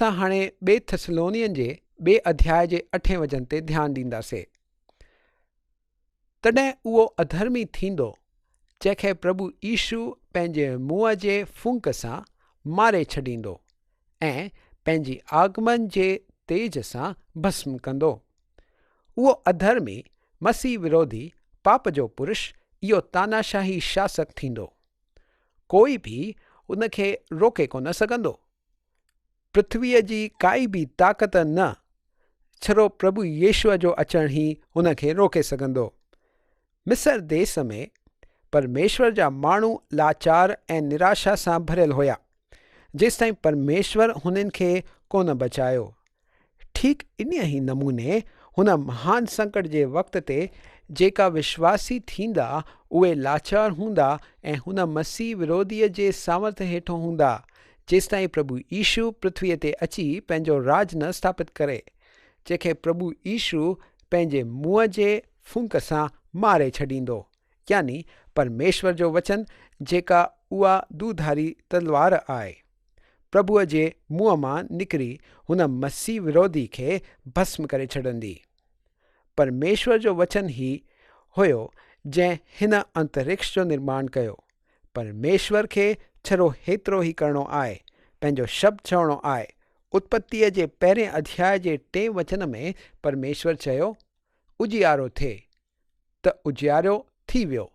اسان هاڻي ٻئي ٿسلونين جي ٻئي اڌياء جي اٺين وچن تي ڌيان ڏينداسي. تڏهن اهو اڌرمي ٿيندو، جنهن کي پرڀو يسوع پنهنجي منهن جي ڦونڪ سان ماري ڇڏيندو ۽ پنهنجي آگمن جي تيج سان ڀسم ڪندو. اهو اڌرمي، مسيح وروڌي، پاپ جو پرش، اهو تاناشاهي شاسڪ ٿيندو. ڪوئي به ان کي روڪي ڪونه سگهندو. پرٿويء جي ڪائي به طاقت نه، ڇڙو پرڀو يسوع جو اچڻ ئي هن کي روڪي سگهندو. مصر ديس ۾ پرميشور جا ماڻهو لاچار ۽ نراشا سان ڀريل هيا، جيستائين پرميشور هنن کي ڪونه بچايو. ٺيڪ انهيء ئي نموني هن مهان سنڪٽ جي وقت تي جيڪا وشواسي ٿيندا اهي لاچار هوندا ۽ هن مسيح وروڌيء جي سامرٿ هيٺ هوندا، جيستائين پرڀو يسوع پرٿويء تي اچي پنهنجو راڄ نه اسٿاپت ڪري، جنهن کي پرڀو يسوع پنهنجي منهن جي ڦونڪ سان ماري ڇڏيندو، يعني پرميشور جو وچن جيڪا اها دوڌاري تلوار آهي. پرڀوء جي منهن مان نڪري هن مسيح وروڌي کي ڀسم ڪري ڇڏندي. پرميشور جو وچن ئي هيو جنهن هن انترڪش جو نرماڻ ڪيو. پرميشور کي ڇڙو هيترو ئي ڪرڻو آهي، پنهنجو شبد چوڻو آهي. اتپتيء جي پهرين اڌياء جي ٽئين وچن ۾ پرميشور چيو، اجيارو ٿئي، ته اجيارو ٿي ويو.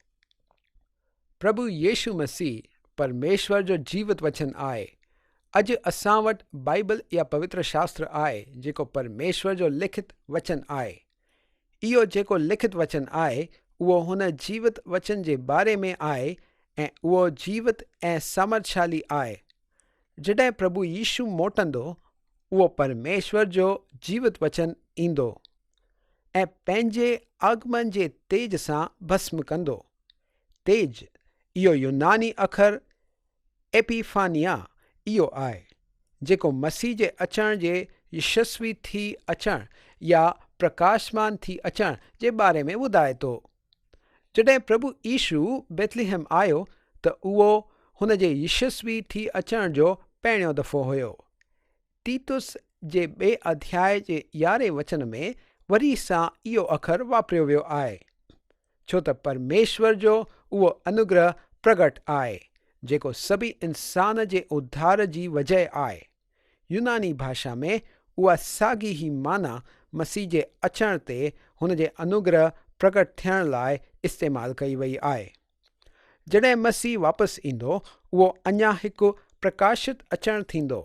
پرڀو يسوع مسيح پرميشور جو جيوت وچن آهي. اڄ اسان وٽ بائيبل يا پوتر شاستر آهي جيڪو پرميشور جو لکت وچن آهي. اهو جيڪو لکت وچن آهي اهو هن جيوت وچن جي باري ۾ آهي ۽ اهو جيوت ۽ سامرٿشالي آهي. جڏهن پرڀو يسوع موٽندو اهو پرميشور جو جيوت وچن ايندو ۽ پنهنجي آگمن جي تيج سان ڀسم ڪندو. تيج، اهو يوناني اکر ايپيفانيا اهو آهي، جيڪو مسيح جي اچڻ جي يشسوي ٿي اچڻ يا پرڪاشمان ٿي اچڻ جي باري ۾ ٻڌائي ٿو. جڏهن پرڀو يسوع بيتليحم آيو ته اهو هن جي يشسوي ٿي اچڻ جو پهريون دفعو هيو. تيتس جي ٻئي اڌياء جي يارهين وچن ۾ وري سان اهو اکر واپريو ويو آهي، ڇو ته پرميشور جو اهو انوگره پرگٽ آهي، جيڪو سڀئي انسان جي اڌار جي وجهه آهي. يوناني ڀاشا ۾ اها ساڳي ئي معنيٰ مسيح جي اچڻ تي هن جي انوگره پرگٽ ٿيڻ لاء استعمال ڪئي وئي آهي. جڏهن مسيح واپس ايندو، اهو اڃا هڪ پرڪاشت اچڻ ٿيندو.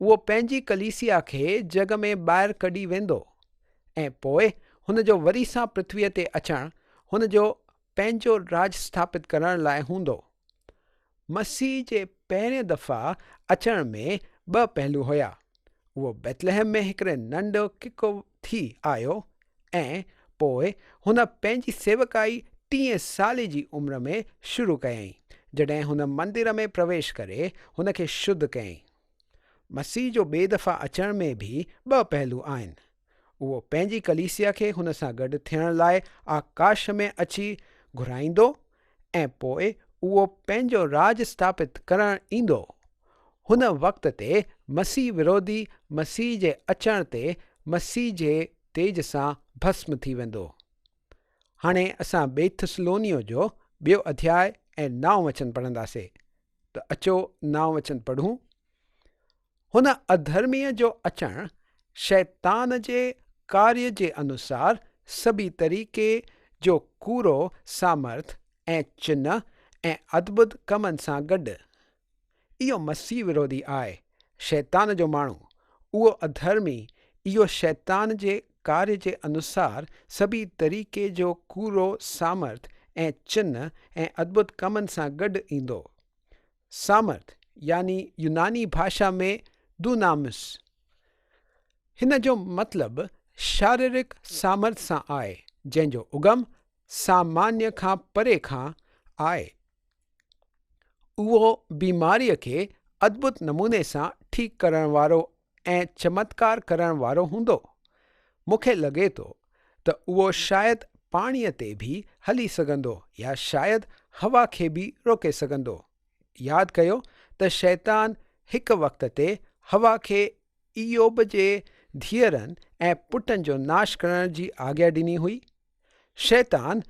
اهو پنهنجي ڪليسيا کي جڳ ۾ ٻاهر ڪڍي ويندو ۽ پوء هن جو وري سان پرٿويء تي اچڻ هن جو پنهنجو راڄ اسٿاپت ڪرڻ لاء هوندو. مسيح جي پهرين دفعا اچڻ ۾ ٻه پهلو هيا. اهو بيتلحم ۾ هڪڙي ننڍو ڪڪو ٿي آيو ۽ پوء هن پنهنجي سيوڪائي ٽيهين سالي جي عمر ۾ شروع ڪيائين، جڏهن هن مندر ۾ پرويش ڪري هن کي شڌ ڪيائين. مسيح جو ٻي دفعا اچڻ ۾ به ٻه پهلو آهن. اهو پنهنجي ڪليسيا کي هن سان گڏ ٿيڻ لاء آڪاش ۾ اچي گهرائيندو ۽ پوء اهو پنهنجو راڄ اسٿاپت ڪرڻ ايندو. هن وقت تي مسيح وروڌي مسيح جي اچڻ تي مسيح جي تيج سان ڀسم ٿي ويندو. هاڻي اسان ٻئي ٿسلونيو جو ٻيو اڌياء ۽ نائون وچن پڙهنداسي ته اچو نائون وچن پڙهون. هن اڌرميء جو اچڻ شيطان جي ڪاريه جي انوسار سڀي طريقي جو ڪوڙو سامرٿ ۽ چنه ۽ ادڀت ڪمن سان گڏ. اهو مسيح وروڌي آهي، شيطان جو ماڻهو، اهو اڌرمي، اهو شيطان جي ڪاريه جي انوسار سڀي طريقي جو ڪوڙو سامرٿ ۽ چنه ۽ ادڀت ڪمن سان گڏ ايندو. سامرٿ يعني يوناني ڀاشا ۾ دونامس. هن جو مطلب شاريرڪ سامرٿ سان آهي، جنهن جو اگم سامانيه کان پري کان آهي. اهو بيماريء کي ادڀت نموني سان ٺيڪ ڪرڻ وارو ۽ چمتڪار ڪرڻ وارو هوندو. مون کي لڳي ٿو ته اهو شايد پاڻيء تي به هلي سگهندو يا شايد هوا کي به روڪي سگهندو. ياد ڪيو ته شيطان هڪ وقت تي هوا کي ايوب جي ڌيئرن ۽ پٽن جو ناش ڪرڻ جي آگيا ڏني هئي؟ شيطان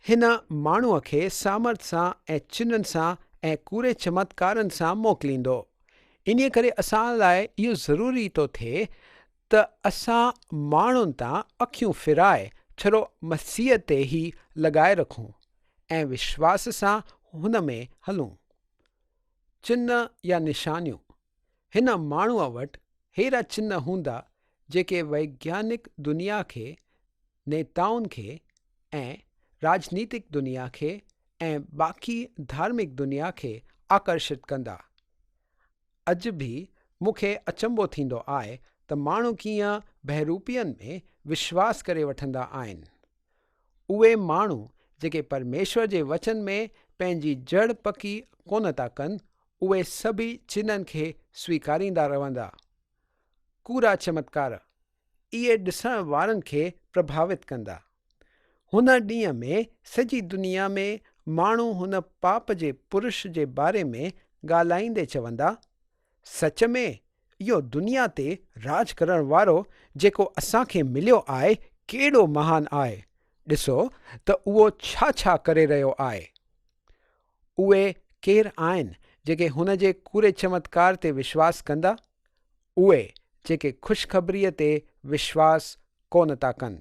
هن ماڻهوء کي سامرٿ سان ۽ چنهن سان ۽ ڪوڙي چمتڪارن سان موڪليندو. انهيء ڪري اسان لاء اهو ضروري ٿو ٿئي ته اسان ماڻهن تان اکيون ڦيرائي ڇڙو مسيح تي ئي لڳائي رکون ۽ وشواس سان هن ۾ هلون. چنهه يا نشانيون، هن ماڻهوء وٽ ههڙا چنهه هوندا جيڪي ويگيانڪ دنيا کي، نيتائن کي ۽ راڄنيتڪ دنيا کي ۽ باقي ڌارمڪ دنيا کي آڪرشت ڪندا. اڄ به مون کي اچنڀو ٿيندو آهي ته ماڻهو ڪيئن بهروپين ۾ وشواس ڪري وٺندا آهن. اهي ماڻهو جيڪي پرميشور جي وچن ۾ پنهنجي جڙ پڪي ڪونه ٿا ڪن، اهي سڀئي چنهن کي سويڪاريندا رهندا. ڪوڙا چمتڪار، اهي ڏسڻ وارن کي پرڀاوت ڪندا. هن ڏينهن ۾ سڄي دنيا ۾ ماڻهو هن پاپ جي پرش جي باري ۾ ڳالهائيندي چوندا، سچ ۾ اهو دنيا تي راڄ ڪرڻ وارو جيڪو اسان کي مليو آهي ڪيڏو مهان آهي، ڏسو ته اهو ڇا ڇا ڪري رهيو آهي. اهي ڪير آهن جيڪي هن جي ڪوڙي چمتڪار تي وشواس ڪندا؟ اهي جيڪي خوشخبريء تي وشواس ڪونه ٿا ڪن.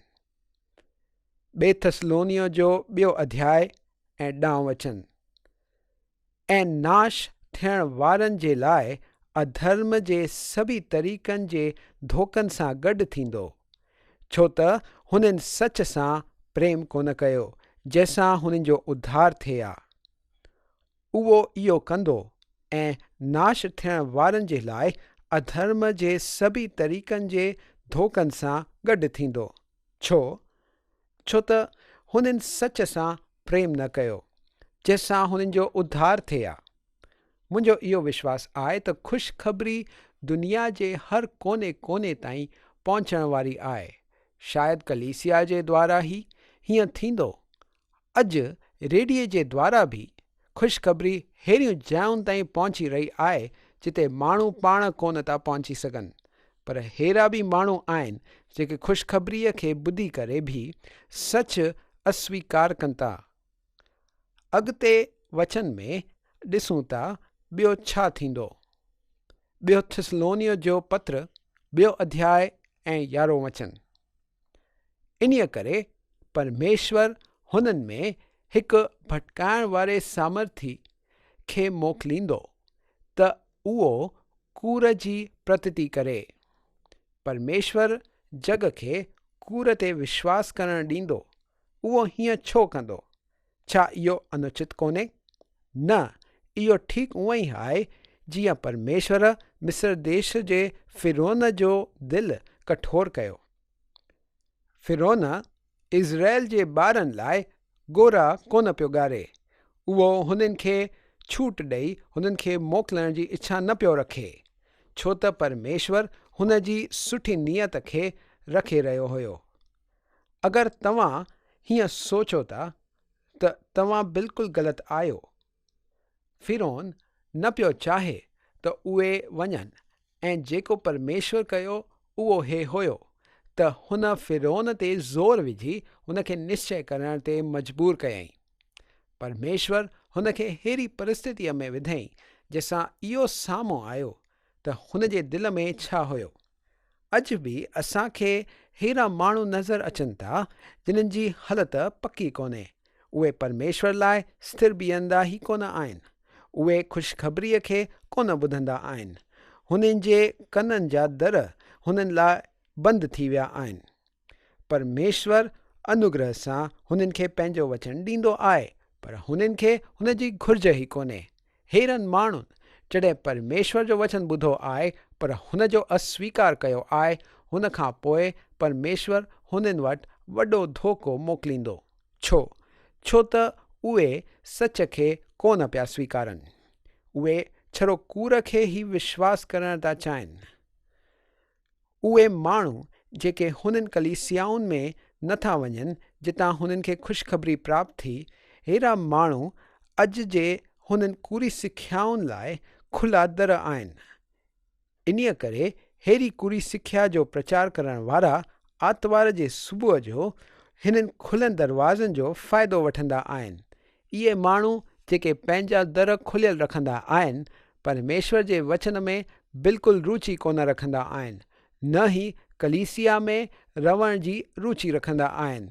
ٻي ٿسلونيو جو ٻيو اڌياء ۽ ڏانهن وچن. ۽ ناش ٿيڻ وارن جي لاء اڌرم جي سڀئي طريقن جي ڌوڪن سان گڏ ٿيندو، ڇو ته هنن سچ سان پريم ڪونه ڪيو، جنهن سان هنن جو اڌار ٿئي ها. اهو اهو ڪندو ۽ ناش ٿيڻ وارن جي لاء اڌرم جي سڀئي طريقن جي ڌوڪن سان گڏ ٿيندو، ڇو؟ ڇو ته هنن سچ سان پريم نه ڪيو، جنهن سان هنن جو اڌار ٿئي ها. منهنجو اهو وشواس آهي ته خوشخبري دنيا جي هر ڪوني ڪوني تائين پهچڻ واري آهي. شايد ڪليسيا جي دوارا ئي هيئن ٿيندو. اڄ ريڊيي جي دوارا به خوشخبري ههڙيون جاين تائين پهچي رهي آهي جتي ماڻهو پاڻ ڪونه ٿا پهچي سگهن. پر ههڙا به ماڻهو آهن جيڪي خوشخبريء کي ٻڌي ڪري به سچ اسويڪار ڪن ٿا. اڳتي وچن ۾ ڏسون ته ٻيو ڇا ٿيندو. ٻيو ٿسلونيو جو پتر ٻيو اڌياء ۽ يارهون وچن. انهيء ڪري پرميشور هنن ۾ هڪ ڀٽڪائڻ واري سامرٿي کي موڪليندو ته اهو ڪوڙ جي پرتتي ڪري. پرميشور جڳ کي ڪوڙ تي وشواس ڪرڻ ڏيندو، اهو هيئن ڇو ڪندو؟ ڇا اهو انوچت ڪونهي؟ نه، اهو ٺيڪ اونئن ئي آهي جيئن پرميشور مصر ديش جي فرعون جو دل ڪٺور ڪيو. فرعون اسرائيل جي ٻارن لاء ڳوڙها ڪونه پيو ڳاڙي. اهو هنن کي ڇوٽ ڏئي هنن کي موڪلڻ جي اڇا نه پيو رکي، ڇو ته پرميشور هن جي سٺي نيت کي رکي رهيو هيو. اگر توهان هيئن سوچو ٿا ته توهان بلڪل غلط آهيو. فرعون نه پيو چاهي ته اهي وڃن ۽ جيڪو پرميشور ڪيو اهو هي هيو ته هن فرعون تي زور وجهي هن کي نشچي ڪرڻ تي مجبور ڪيائين. پرميشور هن کي ههڙي پرستتيء ۾ وڌئين جنهن سان اهو سامهون آيو ته هن جي دل ۾ ڇا هيو. اڄ به اسان کي ههڙا ماڻهو نظر اچن ٿا جنن جي حالت پڪي ڪونهي. اهي پرميشور لاء سٿر بيهندا ئي ڪونه آهن. اهي خوشخبريء کي ڪونه ٻڌندا آهن. هنن جي ڪنن جا در هنن لاء بند ٿي ويا آهن. پرميشور انوگره سان هنن کي پنهنجو وچن ڏيندو آهي، پر هنن کي هن جي گهرج ئي ڪونهي. ههڙن ماڻهن جڏهن پرميشور جو وچن ٻڌو آهي، پر هن جو اسويڪار ڪيو آهي، هن کان پوء پرميشور هنن وٽ وڏو ڌوڪو موڪليندو. ڇو؟ ڇو ته اهي سچ کي ڪونه پيا سويڪارن. اهي ڇڙو ڪوڙ کي ئي وشواس ڪرڻ ٿا چاهين. اهي ماڻهو جيڪي هنن ڪليسيائن ۾ نه ٿا وڃن جتان هنن کي خوشخبري پراپت ٿي، اهڙا ماڻهو اڄ جي هنن ڪوڙي سکيائن لاء کلا در آهن. انهيء ڪري ههڙي ڪوڙي سکيا جو پرچار ڪرڻ وارا آتوار جي صبح جو هنن کلن دروازن جو فائدو وٺندا آهن. اهي ماڻهو جيڪي پنهنجا در کليل رکندا آهن، پرميشور جي وچن ۾ بلڪل روچي ڪونه رکندا آهن، نه ئي ڪليسيا ۾ رهڻ جي روچي رکندا آهن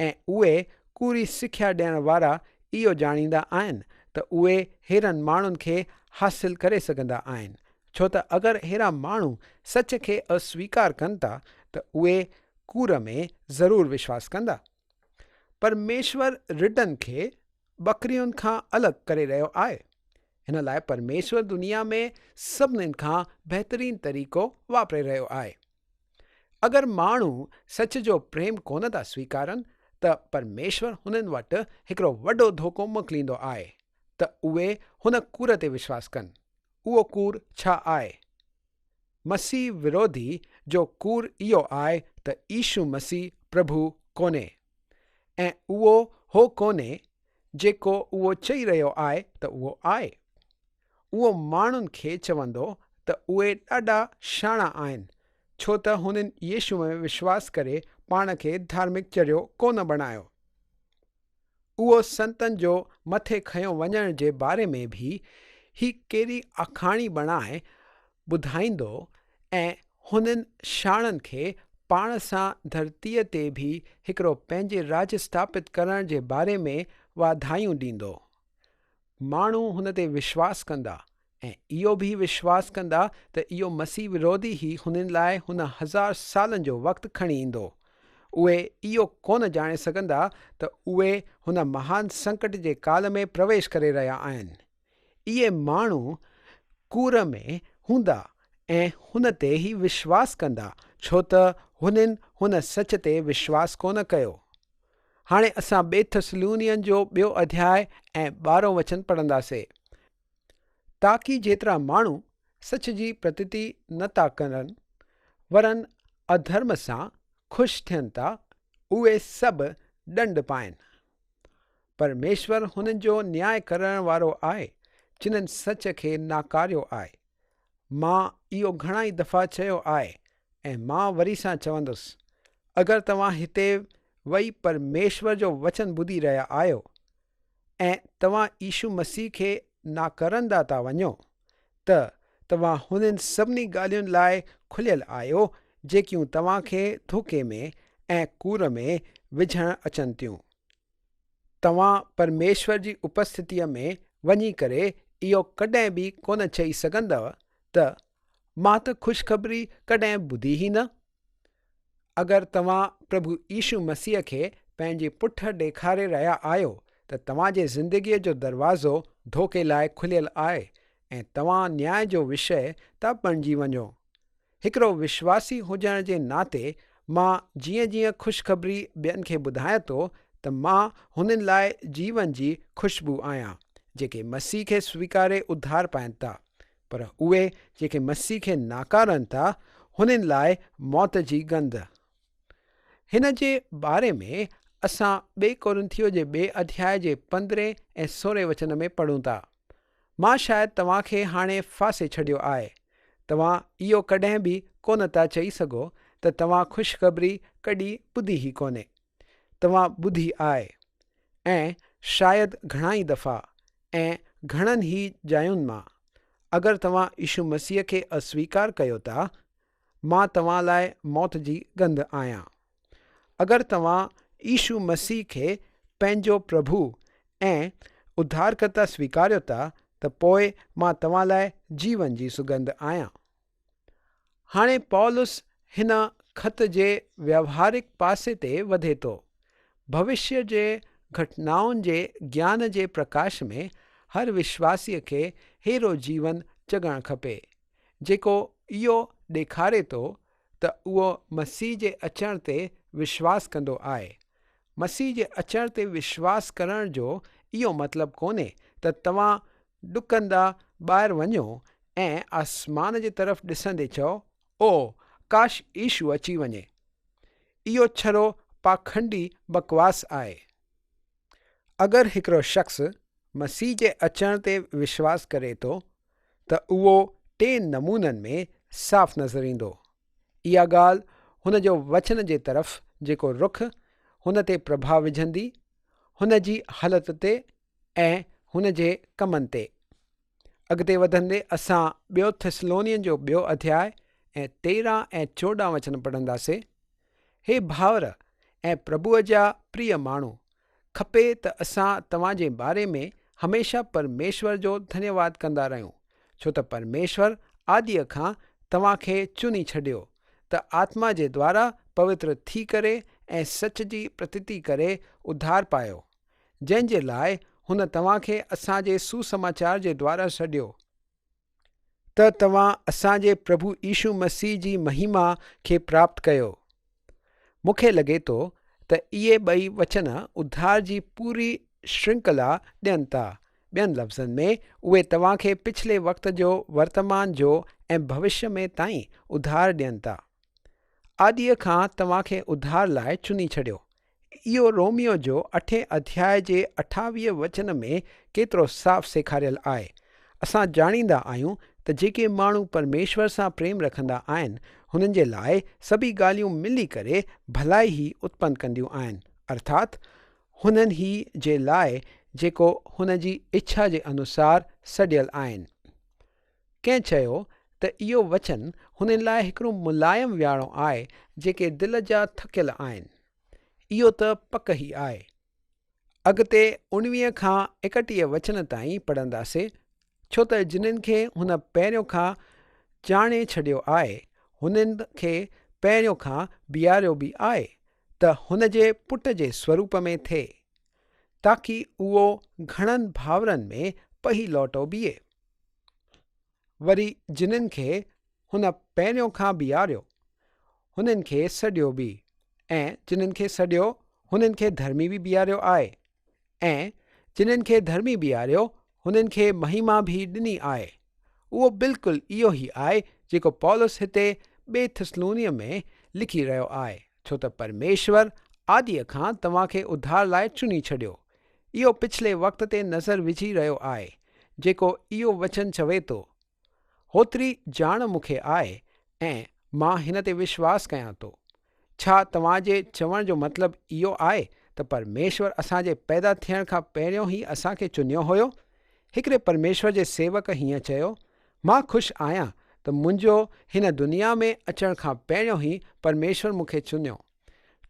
۽ اهي ڪوڙي سکيا ڏيڻ وارا اهو ڄاڻيندا آهن ته اهي ههڙن ماڻهن کي حاصل ڪري سگهندا آهن، ڇو ته اگر ههڙا ماڻهو سچ کي اسويڪار ڪن ٿا ته اهي ڪوڙ ۾ ضرور وشواس ڪندا. پرميشور رڍن کي ٻڪرين کان الڳ ڪري رهيو آهي. هن لاء پرميشور دنيا ۾ سڀنين کان بهترين طريقو واپري رهيو آهي. اگر ماڻهو سچ جو پريم ڪونه ٿا سويڪارن ته پرميشور هنن وٽ هڪڙو وڏو ڌوڪو موڪليندو آهي ته اهي هن ڪوڙ تي وشواس ڪن. اهو ڪوڙ ڇا آهي؟ مسيح وروڌي جو ڪوڙ اهو آهي ته يشو مسيح پرڀو ڪونهي ۽ اهو هو ڪونهي جيڪو اهو چئي رهيو آهي ته اهو آهي. اهو ماڻهن کي چوندو ته اهي ڏاڍا شاڻا آهن ڇو ته هنن يشو ۾ وشواس ڪري پاڻ کي ڌارمڪ چريو ڪونه بڻايو. اهو سنتن جو مٿي کنيو وڃڻ جي باري ۾ به هي ڪهڙي آکاڻي بڻائي ٻڌائيندو ۽ هنن شاڻن کي پاڻ سان ڌرتيء تي به هڪڙو پنهنجي راڄ اسٿاپت ڪرڻ جي باري ۾ واڌايون ڏيندو. ماڻهو هن تي وشواس ڪندا ۽ اهو به وشواس ڪندا ته اهو مسيح وروڌي ئي هنن لاء هن هزار سالن جو وقت کڻي ايندو. اهي اهو ڪونه ڄاڻي سگهندا ته اهي هن مهان سنڪٽ جي ڪال ۾ پرويش ڪري رهيا آهن. اهي ماڻهو ڪوڙ ۾ هوندا ۽ هن تي ئي وشواس ڪندا ڇو ته هنن هن سچ تي وشواس ڪونه ڪيو. هاڻي اسان ٻي ٿسلونين جو ٻيو اڌياء ۽ ٻارهون وچن پڙهنداسي. تاڪي جيترا ماڻهو سچ جي پرتتي نه ٿا ڪرن، ورن اڌرم سان خوش ٿين ٿا، اهي سڀ ڏنڊ پائن. پرميشور هنن جو نياء ڪرڻ وارو آهي، جنھن سچ کي ناڪاريو آهي. مان اهو گهڻا ئي دفعا چيو آهي ۽ مان وري سان چوندس، اگر توهان هتي وئي پرميشور جو وچن ٻڌي رهيا آهيو ۽ توهان يشو مسيح کي ناڪارندا ٿا وڃو ته توهان هنن سڀني ڳالهين لاء کليل آهيو جيڪيون توهان کي ڌوڪي ۾ ۽ ڪوڙ ۾ وجهڻ اچن ٿيون. توهان پرميشور جي اپسٿتيء ۾ وڃي ڪري اهو ڪڏهن به ڪونه چئي سگهندؤ ته مان ته خوشخبري ڪڏهن ٻڌي ئي نه. اگر توهان پرڀو يشو مسيح کي پنهنجي پٺ ڏيکاري رهيا آهيو ته توهان جي زندگيء جو دروازو ڌوڪي لاء کليل آهي ۽ توهان نياء جو وشيه ٿا بڻجي وڃو. هڪڙو وشواسي هجڻ جي ناتي مان جيئن جيئن خوشخبري ٻين کي ٻڌايان ٿو ته مان هنن لاء جيون جي خوشبو آهيان جيڪي مسيح کي سويڪاري اڌار پائن ٿا پر اهي جيڪي مسيح کي ناڪارن ٿا هنن لاء موت جي گند. هن جي باري ۾ اسان ٻئي ڪورنٿيو جي ٻئي اڌياء جي پندرهين ۽ سورهين وچن ۾ پڙهون ٿا. مان شايد توهان کي هاڻي ڦاسي ڇڏيو آهي. توهان اهو ڪڏهن به ڪونه ٿا چئي سگهو ته توهان خوشخبري ڪڏهن ٻڌي ئي ڪونهي. توهان ٻڌي آهي. ۽ شايد گهڻا ئي دفعا ۽ گهڻن ئي جاين مان. اگر توهان يشو مسيح کي اسويڪار ڪيو ٿا، مان توهان لاء موت جي ڳنڌ آهيان. اگر توهان يشو مسيح کي پنهنجو پرڀو ۽ اڌارڪرتا سويڪاريو ٿا ته پوء مان توهان لاء جيون جي سڳنڌ آهيان. هاڻي پولس هن خط جي ويوهارڪ پاسي تي وڌي ٿو. ڀوشيه جي گهٽنائن جي گيان جي پرڪاش ۾ هر وشواسيء کي ههڙو جيون جڳڻ کپي، جيڪو اهو ڏيکاري ٿو ته اهو مسيح جي اچڻ تي وشواس ڪندو آهي. مسيح جي اچڻ تي وشواس ڪرڻ جو اهو مطلب ڪونهي ته توهان ڏڪندا ٻاهر وڃو ۽ آسمان جي طرف ڏسندي چئو، او، ڪاش يشو اچي وڃي. اهو ڇڙو پاکنڊي بڪواس آهي. اگر هڪڙو شخص مسيح جي اچڻ تي وشواس ڪري ٿو ته اهو ٽين نمونن ۾ صاف نظر ايندو. اها ڳالهه هن جو وچن جي طرف جيڪو رخ هن تي پرڀاء وجهندي، هن جي هلت تي ۽ هن جي ڪمن تي. اڳتي وڌندي اسان ٻيو ٿيسلونين جو ٻيو اڌياء ۽ 13 ۽ 14 وچن پڙهنداسي. هي ڀائر ۽ پرڀوء جا پريه ماڻهو، کپي ته اسان توهان جي باري ۾ هميشه پرميشور جو ڌنيواد ڪندا رهيون، ڇو ته پرميشور آديء کان توهان کي چني ڇڏيو ته آتما جي دوارا پوتر ٿي ڪري ۽ سچ جي پرتيتي ڪري اڌار پايو، جنهن جي لاء هن توهان کي اسان جي سوسماچار جي دوارا سڏيو. ته توهان اسان جي پرڀو يشو مسيح جي مهما کي پراپت ڪيو. مون کي لڳي ٿو ته اهي ٻئي وچن اڌار جي پوري شرنکلا ڏين ٿا. ٻين لفظن ۾ اهي توهان کي پڇلي وقت جو، ورتمان جو ۽ ڀوشيه ۾ تائين اڌار ڏين ٿا. آديء کان توهان کي اڌار لاء چني ڇڏيو. اهو روميو جو اٺين اڌياء جي 28 وچن ۾ ڪيترو صاف سيکاريل آهي. اسان ڄاڻيندا آهيون ته جيڪي ماڻهو پرميشور سان پريم رکندا آهن، هنن جي لاء سڀئي ڳالهيون ملي ڪري ڀلائي ئي اتپن ڪنديون آهن، ارٿات هنن ئي جي لاء جيڪو هن جي اڇا جي انوسار سڏيل آهن. ڪنهن چيو ته اهو وچن هنن لاء هڪڙو ملائم وياڻو آهي جيڪي دل جا ٿڪيل آهن. اهو ته پڪ ئي آهي. اڳتي 19 کان 31 وچن تائين پڙهنداسي، ڇو ته جنن کي هن پهريون کان ڄاڻي ڇڏيو آهي، هنن کي پهريون کان بيهاريو به آهي ته هن جي پٽ جي سوروپ ۾ ٿئي، تاڪي اهو گهڻن ڀائرن ۾ پهيلوٽو بيهي. وري جنن کي هن پهريون کان بيهاريو، هنن کي سڏيو به، ۽ جنن کي سڏيو، هنن کي ڌرمي به بيهاريو آهي، ۽ جنن کي ڌرمي بيهاريو، هنن کي مهما به ڏني آهي. اهو بلڪل اهو ئي آهي جيڪو پولس هتي ٻي ٿسلونيء ۾ لکي رهيو آهي، ڇو ته پرميشور آديء کان توهان کي اڌار لاء چني ڇڏيو. اهو پڇلي وقت تي نظر وجهي رهيو آهي، جيڪو اهو وچن چوي ٿو. هوتري ڄاڻ مون کي آهي ۽ مان هن تي وشواس ڪيان ٿو. ڇا توهان جي چوڻ جو مطلب اهو آهي ته پرميشور اسان جي پيدا ٿيڻ کان پهريون ئي اسان کي چنيو هيو؟ هڪڙي پرميشور جي سيوڪ هيئن چيو، مان خوش آهيان ته منهنجو هن دنيا ۾ اچڻ کان پهريون ئي پرميشور مون کي چنيو.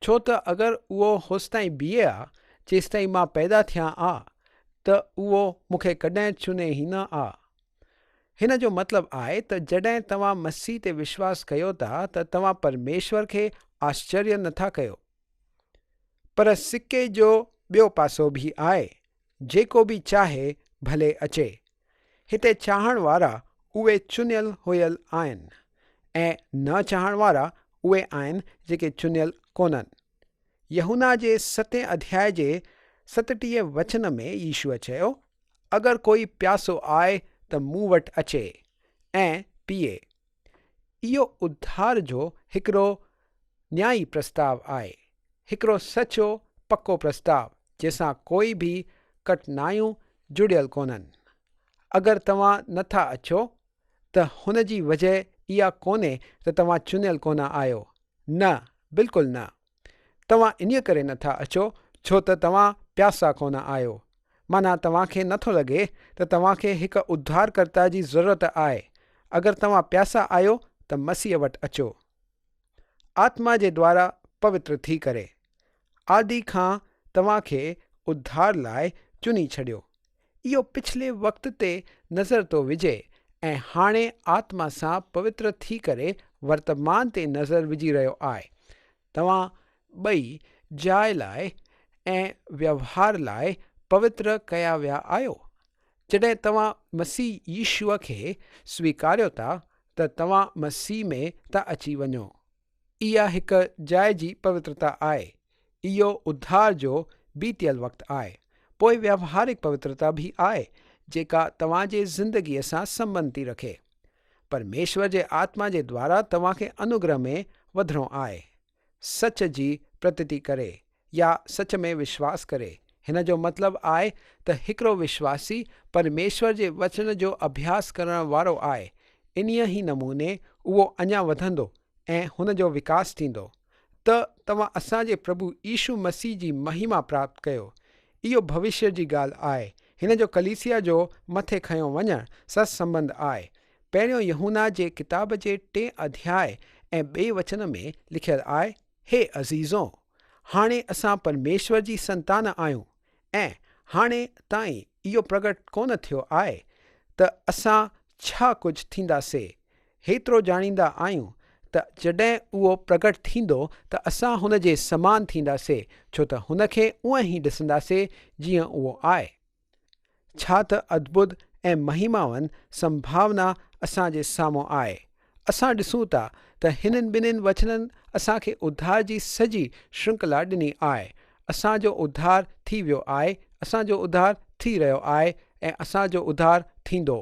ڇو ته اگر اهو هوستائين بيهي ها جيستائين مان پيدا ٿيان ها ته اهو مون کي ڪڏهن چني ئي نه ها. هن جو مطلب آهي ته جڏهن توهان مسيح تي وشواس ڪيو ٿا ته توهان پرميشور کي آشچريه نه ٿا ڪيو. پر سڪي جو ٻيو پاسو به آهي، جيڪو به چاهي ڀلي اچي. هتي چاهڻ وارا اهي چنيل هيل آهن ۽ نه چاهڻ وارا اهي آهن جيڪي چنيل ڪونهن. يوحنا جي ستين اڌياء جي 37 وچن ۾ يشوع چيو، اگر ڪوئي پياسو آهي ته مون وٽ اچي ۽ پيئي. اهو اڌار جو هڪڙو نيائي پرستاو آهي، هڪڙو سچو پڪو پرستاو جنهن سان ڪوئي به ڪٺنايون جڙيل ڪونهن. اگر توهان نه ٿا اچو ته هن جي وجهه اها ڪونهي ته توهان چنيل ڪونه آهيو، نه بلڪل نه. توهان انهيء ڪري نه ٿا اچو ڇو ته توهان پياسا ڪونه آهيو. معنيٰ توهان کي نه ٿو لڳي ته توهان کي هڪ اڌارڪرتا جي ضرورت آهي. اگر توهان پياسا آهيو ته مسيح وٽ اچو. آتما جي دوارا پوتر ٿي ڪري، آدي کان توهان کي اڌار لاء چني ڇڏيو. اهو پڇلي وقت تي نظر ٿو وجهي ۽ هاڻي آتما سان پوتر ٿي ڪري ورتمان تي نظر وجهي رهيو آهي. توهان ٻئي جاء لاء ۽ ويوهار لاء پوتر ڪيا ويا آهيو. جڏهن توهان مسيح يشوع کي سويڪاريو ٿا ته توهان مسيح ۾ ٿا اچي وڃو. اها هڪ جاء جي پوترتا آهي. اهو اڌار جو بيتيل وقت آهي. پوء ويوهارڪ پوترتا به آهي جيڪا توهان جي زندگيء سان سنٻنڌ ٿي رکي. پرميشور جي آتما جي دوارا توهان کي انوگره ۾ وڌڻو آهي. سچ جي پرتتي ڪري يا سچ ۾ وشواس ڪري. هن جو مطلب آهي ته هڪڙو وشواسي پرميشور جي وچن جو اڀياس ڪرڻ وارو آهي. انهيء ئي نموني اهو اڃا وڌندو ۽ هن جو وڪاس ٿيندو، ته توهان اسان جي پرڀو يشو مسيح جي مهما پراپت ڪيو. اهو ڀوشيه جي ڳالهه آهي. هن جو ڪليسيا جو مٿي کنيو وڃڻ سان سنٻنڌ آهي. پهريون يوحنا جي ڪتاب جي ٽئين اڌياء ۽ ٻئي وچن ۾ لکيل آهي، هي عزيزو! هاڻي اسان پرميشور جي سنتان آهيون ۽ هاڻي تائين اهو پرگٽ ڪونه ٿيو آهي ته اسان ڇا ڪجهه ٿينداسي. هيترو ڄاڻيندا آهيون ته جڏهن اهو پرگٽ ٿيندو ته اسان هن جي سمان ٿينداسي، ڇو ته هن کي اونئن ئي ڏسنداسي جيئن اهو آهي. ڇا ته ادڀت ۽ مهماون سنڀاونا اسان جي سامهون آهي. اسان ڏسون ٿا ته هنن ٻنهين وچنن اسان کي اڌار جي سڄي شرنکلا ڏني آهي. اسان جو اڌار ٿي ويو آهي، اسان جو اڌار ٿي رهيو آهي ۽ اسان جو اڌار ٿيندو.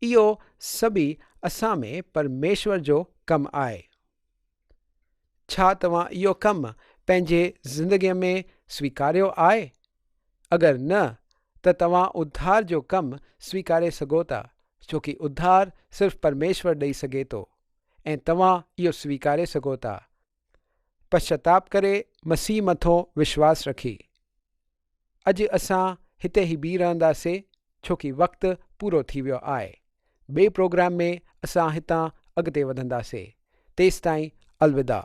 اهو سڀئي اسان ۾ پرميشور جو ڪم آهي. ڇا توهان اهو ڪم پنهنجي زندگيء ۾ سويڪاريو آهي؟ اگر نه ته توهان اڌار جو ڪم سويڪاري سگهو ٿا، ڇو ڪي اڌار صرف پرميشور ڏئي سگهي ٿو ۽ توهان اهو سويڪاري سگهو ٿا. پشچاتاپ ڪري مسيح مٿو وشواس رکي. اڄ اسان هتي ئي بيهي رهنداسي ڇو ڪي وقت پورو ٿي ويو آهي. ٻئي پروگرام ۾ اسان هتان اڳتي وڌنداسي. تيستائين الوداع.